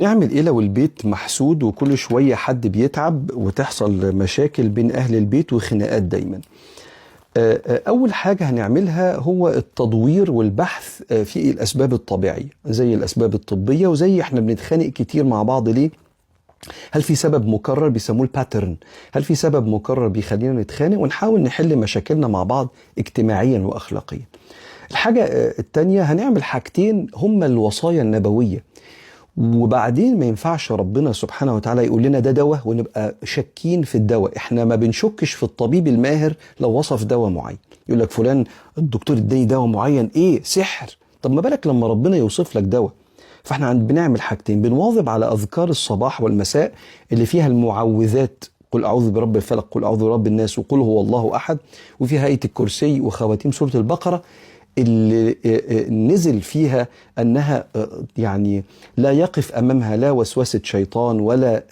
نعمل ايه لو البيت محسود وكل شوية حد بيتعب وتحصل مشاكل بين اهل البيت وخناقات دايما؟ اول حاجة هنعملها هو التدوير والبحث في الاسباب الطبيعية زي الاسباب الطبية، وزي احنا بنتخانق كتير مع بعض ليه؟ هل في سبب مكرر بيسموه ال pattern؟ هل في سبب مكرر بيخلينا نتخانق؟ ونحاول نحل مشاكلنا مع بعض اجتماعيا واخلاقيا. الحاجة التانية هنعمل حاجتين هما الوصايا النبوية. وبعدين ما ينفعش ربنا سبحانه وتعالى يقول لنا ده دواء ونبقى شاكين في الدواء. احنا ما بنشكش في الطبيب الماهر لو وصف دواء معين، يقول لك فلان الدكتور اداني دواء معين، ايه سحر؟ طب ما بالك لما ربنا يوصف لك دواء. فاحنا بنعمل حاجتين، بنواظب على اذكار الصباح والمساء اللي فيها المعوذات، قل اعوذ برب الفلق، قل اعوذ برب الناس، وقل هو الله احد، وفيها آية الكرسي وخواتيم سورة البقرة اللي نزل فيها أنها يعني لا يقف أمامها لا وسوسة شيطان ولا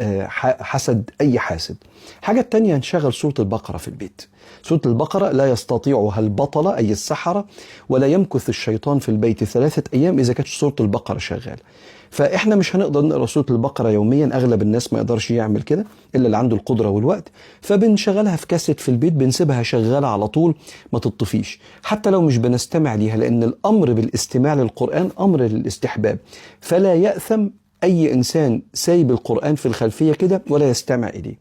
حسد أي حاسد. حاجة التانية نشغل سورة البقرة في البيت. سورة البقرة لا يستطيعها البطلة أي السحرة، ولا يمكث الشيطان في البيت 3 أيام إذا كانت سورة البقرة شغالة. فإحنا مش هنقدر نقرأ سورة البقرة يوميا، أغلب الناس ما يقدرش يعمل كده إلا اللي عنده القدرة والوقت، فبنشغلها في كاسيت في البيت، بنسيبها شغالة على طول ما تطفيش، حتى لو مش بنستمع ليها، لأن الأمر بالاستماع للقرآن أمر للاستحباب، فلا يأثم أي إنسان سايب القرآن في الخلفية كده ولا يستمع إليه.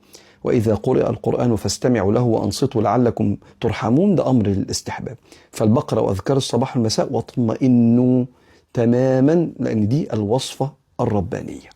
وإذا قرئ القرآن فاستمعوا له وأنصتوا لعلكم ترحمون، ده أمر للاستحباب. فالبقرة وأذكار الصباح والمساء، واطمئنوا تماما لأن دي الوصفة الربانية.